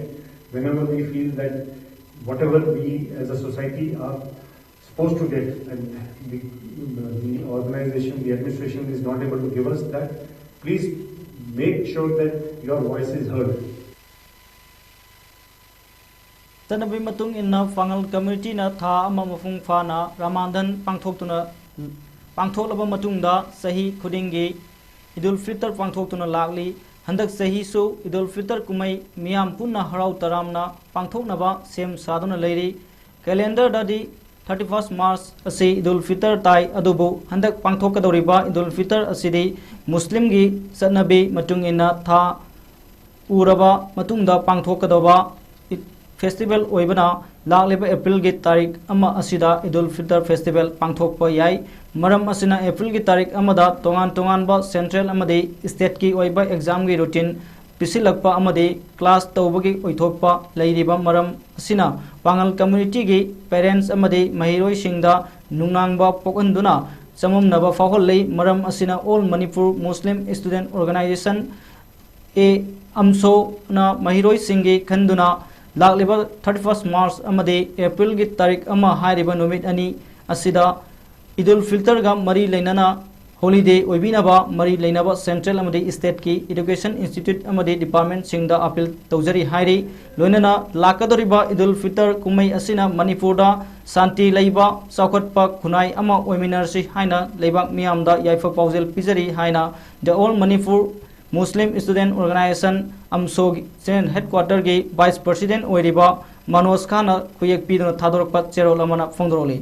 whenever we feel that whatever we as a society are supposed to get and the, the organization, the administration is not able to give us that, please make sure that your voice is heard. ꯆꯠꯅꯕꯤ ꯃꯇꯨꯡ ꯏꯟꯅ ꯄꯥꯉꯜ ꯀꯝꯃ꯭ꯌꯨꯅꯤꯇꯤꯅ ꯊꯥ ꯑꯃ ꯃꯄꯨꯡ ꯐꯥꯅ ꯔꯃꯥꯗꯥꯟ ꯄꯥꯡꯊꯣꯛꯇꯨꯅ, ꯄꯥꯡꯊꯣꯛꯂꯕ ꯃꯇꯨꯡꯗ ꯆꯍꯤ ꯈꯨꯗꯤꯡꯒꯤ ꯏꯗꯨꯜ ꯐꯤꯇꯔ ꯄꯥꯡꯊꯣꯛꯇꯨꯅ ꯂꯥꯛꯂꯤ꯫ ꯍꯟꯗꯛ ꯆꯍꯤꯁꯨ ꯏꯗꯨꯜ ꯐꯤꯇꯔ ꯀꯨꯝꯍꯩ ꯃꯤꯌꯥꯝ ꯄꯨꯟꯅ ꯍꯔꯥꯎ ꯇꯔꯥꯝꯅ ꯄꯥꯡꯊꯣꯛꯅꯕ ꯁꯦꯝ ꯁꯥꯗꯨꯅ ꯂꯩꯔꯤ꯫ ꯀꯦꯂꯦꯟꯗꯔꯗꯗꯤ thirty first March ꯑꯁꯤ ꯏꯗꯨꯜ ꯐꯤꯇꯔ ꯇꯥꯏ, ꯑꯗꯨꯕꯨ ꯍꯟꯗꯛ ꯄꯥꯡꯊꯣꯛꯀꯗꯧꯔꯤꯕ ꯏꯗꯨꯜ ꯐꯤꯇꯔ ꯑꯁꯤꯗꯤ ꯃꯨꯁꯂꯤꯝꯒꯤ ꯆꯠꯅꯕꯤ ꯃꯇꯨꯡ ꯏꯟꯅ ꯊꯥ ꯎꯔꯕ ꯃꯇꯨꯡꯗ ꯄꯥꯡꯊꯣꯛꯀꯗꯧꯕ ꯐꯦꯁꯇꯤꯚꯦꯜ ꯑꯣꯏꯕꯅ ꯂꯥꯛꯂꯤꯕ ꯑꯦꯄ꯭ꯔꯤꯜꯒꯤ ꯇꯥꯔꯤꯛ ꯑꯃ ꯑꯁꯤꯗ ꯏꯗꯨꯜ ꯐꯤꯇꯔ ꯐꯦꯁꯇꯤꯚꯦꯜ ꯄꯥꯡꯊꯣꯛꯄ ꯌꯥꯏ꯫ ꯃꯔꯝ ꯑꯁꯤꯅ ꯑꯦꯄ꯭ꯔꯤꯜꯒꯤ ꯇꯥꯔꯤꯛ ꯑꯃꯗ ꯇꯣꯉꯥꯟ ꯇꯣꯉꯥꯟꯕ ꯁꯦꯟꯇ꯭ꯔꯦꯜ ꯑꯃꯗꯤ ꯁ꯭ꯇꯦꯠꯀꯤ ꯑꯣꯏꯕ ꯑꯦꯛꯖꯥꯝꯒꯤ ꯔꯨꯇꯤꯟ ꯄꯤꯁꯤꯜꯂꯛꯄ ꯑꯃꯗꯤ ꯀ꯭ꯂꯥꯁ ꯇꯧꯕꯒꯤ ꯑꯣꯏꯊꯣꯛꯄ ꯂꯩꯔꯤꯕ ꯃꯔꯝ ꯑꯁꯤꯅ ꯄꯥꯉꯜ ꯀꯝꯃ꯭ꯌꯨꯅꯤꯇꯤꯒꯤ ꯄꯦꯔꯦꯟꯠꯁ ꯑꯃꯗꯤ ꯃꯍꯩꯔꯣꯏꯁꯤꯡꯗ ꯅꯨꯡꯅꯥꯡꯕ ꯄꯣꯛꯍꯟꯗꯨꯅ ꯆꯃꯝꯅꯕ ꯐꯥꯎꯍꯜꯂꯤ꯫ ꯃꯔꯝ ꯑꯁꯤꯅ All Manipur Muslim Student Organisation, ꯑꯦ ꯑꯝꯁꯣꯅ ꯃꯍꯩꯔꯣꯏꯁꯤꯡꯒꯤ ꯈꯟꯗꯨꯅ ꯂꯥꯛꯂꯤꯕ thirty first March ꯑꯃꯗꯤ ꯑꯦꯄ꯭ꯔꯤꯜꯒꯤ ꯇꯥꯔꯤꯛ ꯑꯃ ꯍꯥꯏꯔꯤꯕ ꯅꯨꯃꯤꯠ ꯑꯅꯤ ꯑꯁꯤꯗ ꯏꯗꯨꯜ ꯐꯤꯇꯔꯒ ꯃꯔꯤ ꯂꯩꯅꯅ ꯍꯣꯂꯤꯗꯦ ꯑꯣꯏꯕꯤꯅꯕ ꯃꯔꯤ ꯂꯩꯅꯕ ꯁꯦꯟꯇ꯭ꯔꯦꯜ ꯑꯃꯗꯤ ꯁ꯭ꯇꯦꯠꯀꯤ ꯏꯗꯨꯀꯦꯁꯟ ꯏꯟꯁꯇꯤꯇ꯭ꯌꯨꯠ ꯑꯃꯗꯤ ꯗꯤꯄꯥꯔꯠꯃꯦꯟꯠꯁꯤꯡꯗ ꯑꯄꯤꯜ ꯇꯧꯖꯔꯤ ꯍꯥꯏꯔꯤ꯫ ꯂꯣꯏꯅꯅ ꯂꯥꯛꯀꯗꯧꯔꯤꯕ ꯏꯗꯨꯜ ꯐꯤꯇꯔ ꯀꯨꯝꯍꯩ ꯑꯁꯤꯅ ꯃꯅꯤꯄꯨꯔꯗ ꯁꯥꯟꯇꯤ ꯂꯩꯕ, ꯆꯥꯎꯈꯠꯄ ꯈꯨꯟꯅꯥꯏ ꯑꯃ ꯑꯣꯏꯃꯤꯟꯅꯔꯁꯤ ꯍꯥꯏꯅ ꯂꯩꯕꯥꯛ ꯃꯤꯌꯥꯝꯗ ꯌꯥꯏꯐ ꯄꯥꯎꯖꯦꯜ ꯄꯤꯖꯔꯤ ꯍꯥꯏꯅ The All Manipur Muslim Student Organisation, ꯑꯝꯁꯣꯒꯤ ꯖꯦꯅꯔꯦꯜ ꯍꯦꯗꯀ꯭ꯋꯥꯇꯔꯒꯤ ꯚꯥꯏꯁ ꯄ꯭ꯔꯁꯤꯗꯦꯟꯠ ꯑꯣꯏꯔꯤꯕ ꯃꯅꯣꯖ ꯈꯥꯟꯅ ꯈꯨꯌꯦꯛ ꯄꯤꯗꯨꯅ ꯊꯥꯗꯣꯔꯛꯄ ꯆꯦꯔꯣꯜ ꯑꯃꯅ ꯐꯣꯡꯗꯣꯔꯛꯂꯤ꯫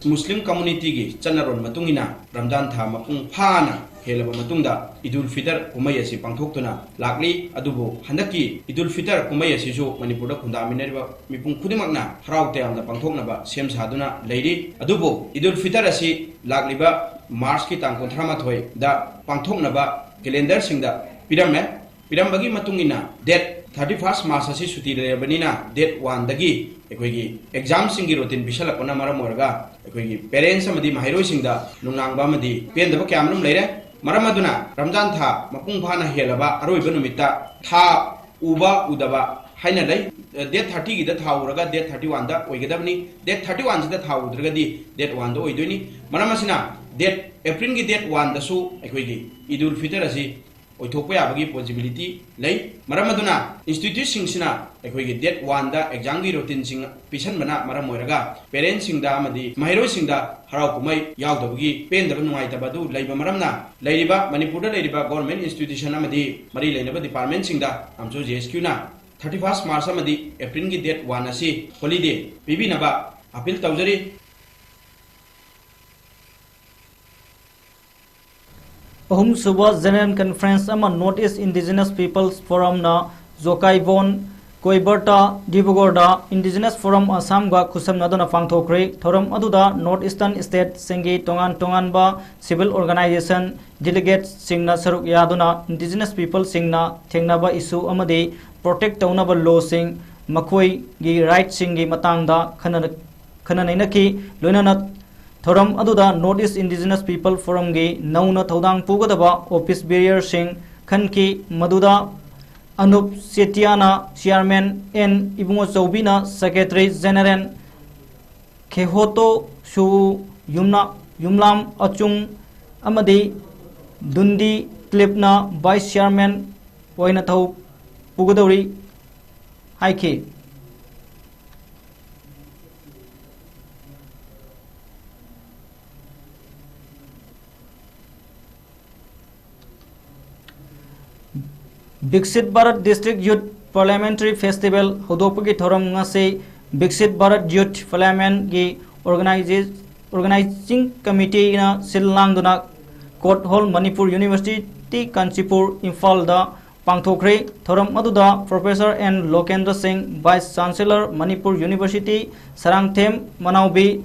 ꯃꯨꯁꯂꯤꯝ ꯀꯝꯃ꯭ꯌꯨꯅꯤꯇꯤꯒꯤ ꯆꯠꯅꯔꯣꯜ ꯃꯇꯨꯡ ꯏꯟꯅ ꯔꯝꯖꯥꯟ ꯊꯥ ꯃꯄꯨꯡ ꯐꯥꯅ ꯍꯦꯜꯂꯕ ꯃꯇꯨꯡꯗ ꯏꯗꯨꯜ ꯐꯤꯇꯔ ꯀꯨꯝꯍꯩ ꯑꯁꯤ ꯄꯥꯡꯊꯣꯛꯇꯨꯅ ꯂꯥꯛꯂꯤ꯫ ꯑꯗꯨꯕꯨ ꯍꯟꯗꯛꯀꯤ ꯏꯗꯨꯜ ꯐꯤꯇꯔ ꯀꯨꯝꯍꯩ ꯑꯁꯤꯁꯨ ꯃꯅꯤꯄꯨꯔꯗ ꯈꯨꯟꯗꯥꯃꯤꯟꯅꯔꯤꯕ ꯃꯤꯄꯨꯝ ꯈꯨꯗꯤꯡꯃꯛꯅ ꯍꯔꯥꯎ ꯇꯌꯥꯝꯅ ꯄꯥꯡꯊꯣꯛꯅꯕ ꯁꯦꯝ ꯁꯥꯗꯨꯅ ꯂꯩꯔꯤ꯫ ꯑꯗꯨꯕꯨ ꯏꯗꯨꯜ ꯐꯤꯇꯔ ꯑꯁꯤ ꯂꯥꯛꯂꯤꯕ ꯃꯥꯔꯆꯀꯤ ꯇꯥꯡ ꯀꯨꯟꯊ꯭ꯔꯥ ꯃꯥꯊꯣꯏꯗ ꯄꯥꯡꯊꯣꯛꯅꯕ ꯀꯦꯂꯦꯟꯗꯔꯁꯤꯡꯗ ꯄꯤꯔꯝꯃꯦ꯫ ꯄꯤꯔꯝꯕꯒꯤ ꯃꯇꯨꯡ ꯏꯟꯅ date thirty first March ꯑꯁꯤ ꯁꯨꯇꯤ ꯂꯩꯔꯕꯅꯤꯅ date one ꯗꯒꯤ ꯑꯩꯈꯣꯏꯒꯤ ꯑꯦꯛꯖꯥꯝꯁꯤꯡꯒꯤ ꯔꯨꯇꯤꯟ ꯄꯤꯁꯜꯂꯛꯄꯅ ꯃꯔꯝ ꯑꯣꯏꯔꯒ ꯑꯩꯈꯣꯏꯒꯤ ꯄꯦꯔꯦꯟꯠꯁ ꯑꯃꯗꯤ ꯃꯍꯩꯔꯣꯏꯁꯤꯡꯗ ꯅꯨꯡꯅꯥꯡꯕ ꯑꯃꯗꯤ ꯄꯦꯟꯗꯕ ꯀꯌꯥ ꯑꯃꯔꯣꯝ ꯂꯩꯔꯦ꯫ ꯃꯔꯝ ꯑꯗꯨꯅ ꯔꯝꯖꯥꯟ ꯊꯥ ꯃꯄꯨꯡ ꯐꯥꯅ ꯍꯦꯜꯂꯕ ꯑꯔꯣꯏꯕ ꯅꯨꯃꯤꯠꯇ ꯊꯥ ꯎꯕ ꯎꯗꯕ ꯍꯥꯏꯅ ꯂꯩ꯫ Date thirty ꯒꯤꯗ ꯊꯥ ꯎꯔꯒ date thirty one ꯗ ꯑꯣꯏꯒꯗꯕꯅꯤ꯫ Date thirty one ꯁꯤꯗ ꯊꯥ ꯎꯗ꯭ꯔꯒꯗꯤ date one ꯗ ꯑꯣꯏꯗꯣꯏꯅꯤ꯫ ꯃꯔꯝ ꯑꯁꯤꯅ date, ꯑꯦꯄ꯭ꯔꯤꯜꯒꯤ date one ꯗꯁꯨ ꯑꯩꯈꯣꯏꯒꯤ ꯏꯗꯨꯜ ꯐꯤꯇꯔ ꯑꯁꯤ ꯑꯣꯏꯊꯣꯛꯄ ꯌꯥꯕꯒꯤ possibility ꯂꯩ꯫ ꯃꯔꯝ ꯑꯗꯨꯅ instituteꯁꯤꯡꯁꯤꯅ ꯑꯩꯈꯣꯏꯒꯤ date oneꯗ examꯒꯤ routinesꯤꯡ ꯄꯤꯁꯟꯕꯅ ꯃꯔꯝ ꯑꯣꯏꯔꯒ parentsꯁꯤꯡꯗ ꯑꯃꯗꯤ ꯃꯍꯩꯔꯣꯏꯁꯤꯡꯗ ꯍꯔꯥꯎ ꯀꯨꯝꯍꯩ ꯌꯥꯎꯗꯕꯒꯤ ꯄꯦꯟꯗꯕ ꯅꯨꯡꯉꯥꯏꯇꯕ ꯑꯗꯨ ꯂꯩꯕ ꯃꯔꯝꯅ, ꯂꯩꯔꯤꯕ ꯃꯅꯤꯄꯨꯔꯗ ꯂꯩꯔꯤꯕ government institution ꯑꯃꯗꯤ ꯃꯔꯤ ꯂꯩꯅꯕ departmentꯁꯤꯡꯗ ꯑꯝꯆꯨ JSQꯅ thirty first March ꯑꯃꯗꯤ Aprilꯒꯤ date one ꯑꯁꯤ holiday ꯄꯤꯕꯤꯅꯕ appeal ꯇꯧꯖꯔꯤ꯫ ꯑꯍꯨꯝꯁꯨꯕ General Conference ꯑꯃ North East Indigenous Peoples Forumꯅ ꯖꯣꯀꯥꯏꯕꯣꯟ ꯀꯣꯏꯕꯔꯇ ꯗꯤꯕ꯭ꯔꯨꯒꯔꯗ Indigenous Forum Assamꯒ ꯈꯨꯠꯁꯝꯅꯗꯨꯅ ꯄꯥꯡꯊꯣꯛꯈ꯭ꯔꯦ꯫ ꯊꯧꯔꯝ ꯑꯗꯨꯗ North Eastern stateꯁꯤꯡꯒꯤ ꯇꯣꯉꯥꯟ ꯇꯣꯉꯥꯟꯕ civil organization delegatesꯁꯤꯡꯅ ꯁꯔꯨꯛ ꯌꯥꯗꯨꯅ Indigenous peopleꯁꯤꯡꯅ ꯊꯦꯡꯅꯕ issue ꯑꯃꯗꯤ protect ꯇꯧꯅꯕ lawꯁꯤꯡ, ꯃꯈꯣꯏꯒꯤ rightꯁꯤꯡꯒꯤ ꯃꯇꯥꯡꯗ ꯈꯟꯅ ꯈꯟꯅ ꯅꯩꯅꯈꯤ꯫ ꯂꯣꯏꯅꯅ ꯊꯧꯔꯝ ꯑꯗꯨꯗ North East Indigenous People Forumꯒꯤ ꯅꯧꯅ ꯊꯧꯗꯥꯡ ꯄꯨꯒꯗꯕ office bearerꯁꯤꯡ ꯈꯟꯈꯤ, ꯃꯗꯨꯗ ꯑꯅꯨꯞ ꯆꯦꯇꯤꯌꯥꯅ chairman, ꯑꯦꯟ ꯏꯕꯨꯡꯉꯣ ꯆꯧꯕꯤꯅ secretary general, ꯈꯦꯍꯣꯇꯣ ꯁꯨ ꯌꯨꯝꯅ-, ꯌꯨꯝꯂꯥꯝ ꯑꯆꯨꯡ ꯑꯃꯗꯤ ꯗꯨꯟꯗꯤ ꯀ꯭ꯂꯤꯞꯅ vice chairman ꯑꯣꯏꯅ ꯊꯧ ꯄꯨꯒꯗꯧꯔꯤ ꯍꯥꯏꯈꯤ꯫ Viksit Bharat District Youth Parliamentary Festival ꯍꯧꯗꯣꯛꯄꯒꯤ ꯊꯧꯔꯝ ꯉꯁꯤ Viksit Bharat Youth Parliamentꯒꯤ organize-, organizing committeeꯅ ꯁꯤꯜ ꯂꯥꯡꯗꯨꯅ Court Hall, Manipur University, Kanchipur, ꯏꯝꯐꯥꯜꯗ ꯄꯥꯡꯊꯣꯛꯈ꯭ꯔꯦ꯫ ꯊꯧꯔꯝ ꯑꯗꯨꯗ Professor ꯑꯦꯟ ꯂꯣꯀꯦꯟꯗ꯭ꯔ ꯁꯤꯡ, Vice Chancellor, Manipur University, Sarangthem ꯃꯅꯥꯎꯕꯤ,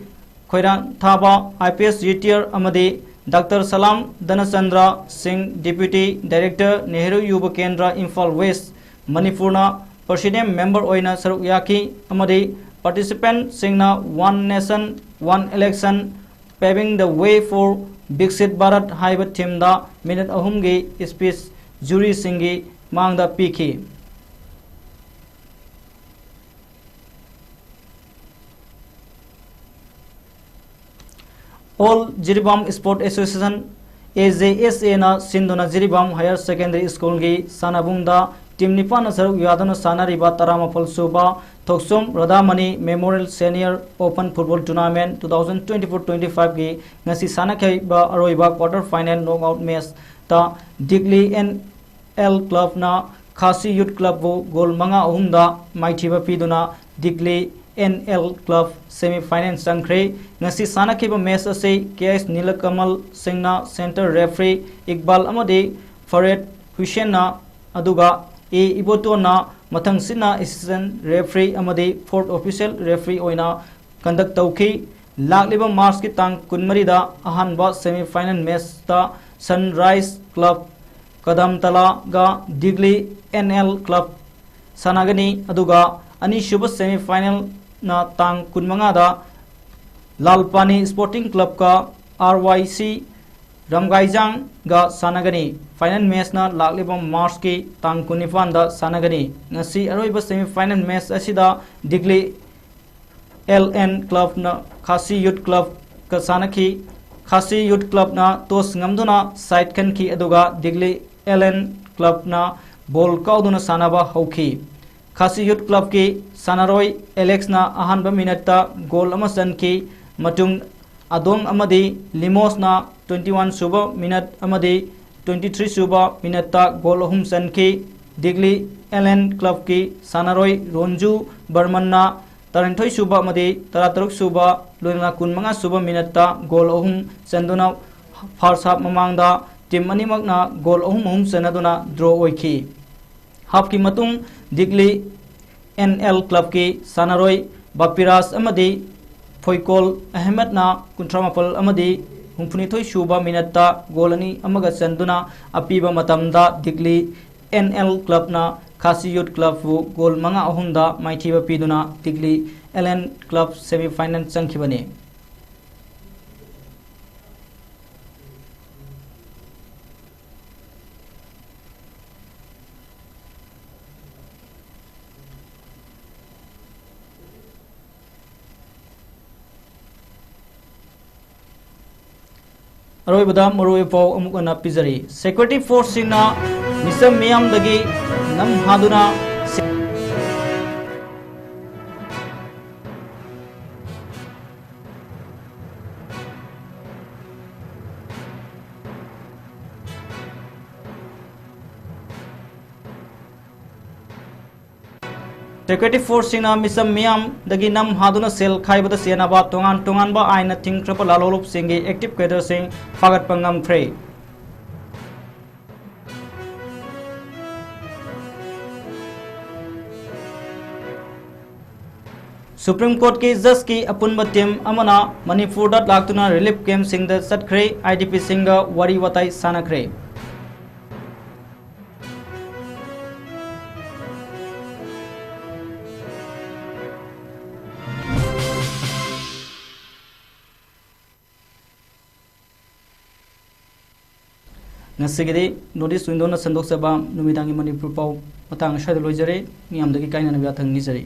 ꯈꯣꯏꯔꯥꯡꯊꯥꯕ, IPS retire, ꯑꯃꯗꯤ Doctor ꯁꯂꯥꯝ ꯙꯅꯆꯟꯗ꯭ꯔ ꯁꯤꯡ, Deputy Director, Nehru Yuva Kendra, Imphal West, ꯃꯅꯤꯄꯨꯔꯅ Presidium Member ꯑꯣꯏꯅ ꯁꯔꯨꯛ ꯌꯥꯈꯤ ꯑꯃꯗꯤ participantꯁꯤꯡꯅ One Nation, One Election, Paving the Way for Viksit Bharat ꯍꯥꯏꯕ themeꯗ minute ꯑꯍꯨꯝꯒꯤ speech juryꯁꯤꯡꯒꯤ ꯃꯥꯡꯗ ꯄꯤꯈꯤ꯫ All Jiribam Sport Association, ꯑꯦ ꯖꯦ ꯑꯦꯁ ꯑꯦꯅ ꯁꯤꯟꯗꯨꯅ ꯖꯤꯔꯤꯕꯥꯝ ꯍꯥꯌꯔ ꯁꯦꯀꯦꯟꯗꯔꯤ ꯁ꯭ꯀꯨꯜꯒꯤ ꯁꯥꯟꯅꯕꯨꯡꯗ ꯇꯤꯝ ꯅꯤꯄꯥꯟꯅ ꯁꯔꯨꯛ ꯌꯥꯗꯨꯅ ꯁꯥꯟꯅꯔꯤꯕ ꯇꯔꯥꯃꯥꯄꯜ ꯁꯨꯕ Thokchom Radhamani memorial senior open football tournament two thousand twenty-four twenty-five ꯒꯤ ꯉꯁꯤ ꯁꯥꯟꯅꯈꯤꯕ ꯑꯔꯣꯏꯕ ꯀ꯭ꯋꯥꯇꯔ ꯐꯥꯏꯅꯦꯜ ꯅꯣꯛꯑꯥꯎꯠ ꯃꯦꯆꯇ ꯗꯤꯒꯂꯤ ꯑꯦꯟ ꯑꯦꯜ ꯀ꯭ꯂꯕꯅ ꯈꯥꯁꯤ ꯌꯨꯠ ꯀ꯭ꯂꯕꯄꯨ ꯒꯣꯜ ꯃꯉꯥ ꯑꯍꯨꯝꯗ ꯃꯥꯏꯊꯤꯕ ꯄꯤꯗꯨꯅ Digli N L club semi final ꯆꯪꯈ꯭ꯔꯦ꯫ ꯉꯁꯤ ꯁꯥꯟꯅꯈꯤꯕ ꯃꯦꯆ ꯑꯁꯤ ꯀꯦ ꯑꯦꯁ ꯅꯤꯂꯀꯃꯜ ꯁꯤꯡꯅ ꯁꯦꯟꯇꯔ ꯔꯦꯐ꯭ꯔꯤ, ꯏꯛꯕꯥꯜ ꯑꯃꯗꯤ ꯐꯔꯦꯗ ꯍꯨꯁꯦꯟꯅ, ꯑꯗꯨꯒ ꯑꯦ ꯏꯕꯣꯇꯣꯟꯅ ꯃꯊꯪꯁꯤꯠꯅ ꯑꯦꯁꯤꯁꯇꯦꯟ ꯔꯦꯐ꯭ꯔꯤ ꯑꯃꯗꯤ ꯐꯣꯔꯠ ꯑꯣꯐꯤꯁꯤꯌꯦꯜ ꯔꯦꯐ꯭ꯔꯤ ꯑꯣꯏꯅ ꯀꯟꯗꯛ ꯇꯧꯈꯤ꯫ ꯂꯥꯛꯂꯤꯕ ꯃꯥꯔꯆꯀꯤ ꯇꯥꯡ ꯀꯨꯟꯃꯔꯤꯗ ꯑꯍꯥꯟꯕ ꯁꯦꯃꯤ ꯐꯥꯏꯅꯦꯜ ꯃꯦꯆꯇ ꯁꯟꯔꯥꯏꯖ ꯀ꯭ꯂꯕ ꯀꯗꯝꯇꯂꯥꯒ ꯗꯤꯒꯂꯤ ꯑꯦꯟ ꯑꯦꯜ ꯀ꯭ꯂꯕ ꯁꯥꯟꯅꯒꯅꯤ, ꯑꯗꯨꯒ ꯑꯅꯤꯁꯨꯕ ꯁꯦꯃꯤ ꯐꯥꯏꯅꯦꯜꯅ ꯇꯥꯡ ꯀꯨꯟꯃꯉꯥꯗ ꯂꯥꯜꯄꯥꯅꯤ ꯁ꯭ꯄꯣꯔꯇꯤꯡ ꯀ꯭ꯂꯕꯀ ꯑꯥꯔ ꯋꯥꯏ ꯁꯤ ꯔꯝꯒꯥꯏꯖꯥꯡꯒ ꯁꯥꯟꯅꯒꯅꯤ꯫ ꯐꯥꯏꯅꯦꯜ ꯃꯦꯆꯅ ꯂꯥꯛꯂꯤꯕ ꯃꯥꯔꯆꯀꯤ ꯇꯥꯡ ꯀꯨꯟꯅꯤꯄꯥꯟꯗ ꯁꯥꯟꯅꯒꯅꯤ꯫ ꯉꯁꯤ ꯑꯔꯣꯏꯕ ꯁꯦꯃꯤ ꯐꯥꯏꯅꯦꯜ ꯃꯦꯆ ꯑꯁꯤꯗ ꯗꯤꯒꯂꯤ ꯑꯦꯜ ꯑꯦꯟ ꯀ꯭ꯂꯕꯅ ꯈꯥꯁꯤ ꯌꯨꯠ ꯀ꯭ꯂꯕꯀ ꯁꯥꯟꯅꯈꯤ꯫ ꯈꯥꯁꯤ ꯌꯨꯠ ꯀ꯭ꯂꯕꯅ ꯇꯣꯁ ꯉꯝꯗꯨꯅ ꯁꯥꯏꯠ ꯈꯟꯈꯤ, ꯑꯗꯨꯒ ꯗꯤꯒꯂꯤ ꯑꯦꯜ ꯑꯦꯟ ꯀ꯭ꯂꯕꯅ ꯕꯣꯜ ꯀꯥꯎꯗꯨꯅ ꯁꯥꯟꯅꯕ ꯍꯧꯈꯤ꯫ ꯈꯥꯁꯤ ꯌꯨꯠ ꯀ꯭ꯂꯕꯀꯤ ꯁꯥꯟꯅꯔꯣꯏ ꯑꯦꯂꯦꯛꯁꯅ ꯑꯍꯥꯟꯕ ꯃꯤꯅꯠꯇ ꯒꯣꯜ ꯑꯃ ꯆꯟꯈꯤ꯫ ꯃꯇꯨꯡ ꯑꯗꯣꯡ ꯑꯃꯗꯤ ꯂꯤꯃꯣꯁꯅ twenty one ꯁꯨꯕ ꯃꯤꯅꯠ ꯑꯃꯗꯤ twenty three ꯁꯨꯕ ꯃꯤꯅꯠꯇ ꯒꯣꯜ ꯑꯍꯨꯝ ꯆꯟꯈꯤ꯫ ꯗꯤꯒꯂꯤ ꯑꯦꯜ ꯑꯦꯟ ꯀ꯭ꯂꯕꯀꯤ ꯁꯥꯟꯅꯔꯣꯏ ꯔꯣꯟꯖꯨ ꯕꯔꯃꯟꯅ ꯇꯔꯥꯅꯤꯊꯣꯏ ꯁꯨꯕ ꯑꯃꯗꯤ ꯇꯔꯥꯇꯔꯨꯛ ꯁꯨꯕ, ꯂꯣꯏꯅꯅ ꯀꯨꯟꯃꯉꯥ ꯁꯨꯕ ꯃꯤꯅꯠꯇ ꯒꯣꯜ ꯑꯍꯨꯝ ꯆꯟꯗꯨꯅ ꯐꯥꯔꯁ ꯍꯥꯞ ꯃꯃꯥꯡꯗ ꯇꯤꯝ ꯑꯅꯤꯃꯛꯅ ꯒꯣꯜ ꯑꯍꯨꯝ ꯑꯍꯨꯝ ꯆꯟꯅꯗꯨꯅ ꯗ꯭ꯔꯣ ꯑꯣꯏꯈꯤ꯫ ꯍꯥꯞꯀꯤ ꯃꯇꯨꯡ ꯗꯤꯒꯂꯤ ꯑꯦꯟ ꯑꯦꯜ ꯀ꯭ꯂꯕꯀꯤ ꯁꯥꯟꯅꯔꯣꯏ ꯕꯥꯄꯤꯔꯥꯖ ꯑꯃꯗꯤ ꯐꯣꯏꯀꯣꯜ ꯑꯍꯃꯦꯗꯅ ꯀꯨꯟꯊ꯭ꯔꯥ ꯃꯥꯄꯜ ꯑꯃꯗꯤ ꯍꯨꯝꯐꯨꯅꯤꯊꯣꯏ ꯁꯨꯕ ꯃꯤꯅꯠꯇ ꯒꯣꯜ ꯑꯅꯤ ꯑꯃꯒ ꯆꯟꯗꯨꯅ ꯑꯄꯤꯕ ꯃꯇꯝꯗ ꯗꯤꯒꯂꯤ ꯑꯦꯟ ꯑꯦꯜ ꯀ꯭ꯂꯕꯅ ꯈꯥꯁꯤ ꯌꯨꯠ ꯀ꯭ꯂꯕꯄꯨ ꯒꯣꯜ ꯃꯉꯥ ꯑꯍꯨꯝꯗ ꯃꯥꯏꯊꯤꯕ ꯄꯤꯗꯨꯅ Digli L N club semi final ꯆꯪꯈꯤꯕꯅꯤ꯫ ꯑꯔꯣꯏꯕꯗ ꯃꯔꯨꯑꯣꯏꯕ ꯄꯥꯎ ꯑꯃꯨꯛ ꯍꯟꯅ ꯄꯤꯖꯔꯤ꯫ Security forceꯁꯤꯡꯅ ꯃꯤꯆꯝ ꯃꯤꯌꯥꯝꯗꯒꯤ ꯅꯝ ꯍꯥꯗꯨꯅ ꯁꯦ-, Security forceꯁꯤꯡꯅ ꯃꯤꯆꯝ ꯃꯤꯌꯥꯝꯗꯒꯤ ꯅꯝ ꯍꯥꯗꯨꯅ ꯁꯦꯜ ꯈꯥꯏꯕꯗ ꯁꯤꯖꯤꯟꯅꯕ ꯇꯣꯉꯥꯟ ꯇꯣꯉꯥꯟꯕ ꯑꯥꯏꯟꯅ ꯊꯤꯡꯈ꯭ꯔꯕ ꯂꯥꯂꯣꯡꯂꯨꯞꯁꯤꯡꯒꯤ active cadreꯁꯤꯡ ꯐꯥꯒꯠꯄ ꯉꯝꯈ꯭ꯔꯦ꯫ Supreme Courtꯀꯤ judgeꯀꯤ ꯑꯄꯨꯟꯕ team ꯑꯃꯅ ꯃꯅꯤꯄꯨꯔꯗ ꯂꯥꯛꯇꯨꯅ relief campꯁꯤꯡꯗ ꯆꯠꯈ꯭ꯔꯦ, IDPꯁꯤꯡꯒ ꯋꯥꯔꯤ ꯋꯥꯇꯥꯏ ꯁꯥꯟꯅꯈ꯭ꯔꯦ꯫ ꯉꯁꯤꯒꯤꯗꯤ North East Windowꯅ ꯁꯟꯗꯣꯛꯆꯕ ꯅꯨꯃꯤꯗꯥꯡꯒꯤ ꯃꯅꯤꯄꯨꯔ ꯄꯥꯎ ꯃꯇꯥꯡ ꯑꯁ꯭ꯋꯥꯏꯗ ꯂꯣꯏꯖꯔꯦ꯫ ꯃꯤꯌꯥꯝꯗꯒꯤ ꯀꯥꯏꯅꯅꯕ ꯌꯥꯊꯪ ꯅꯤꯖꯔꯤ꯫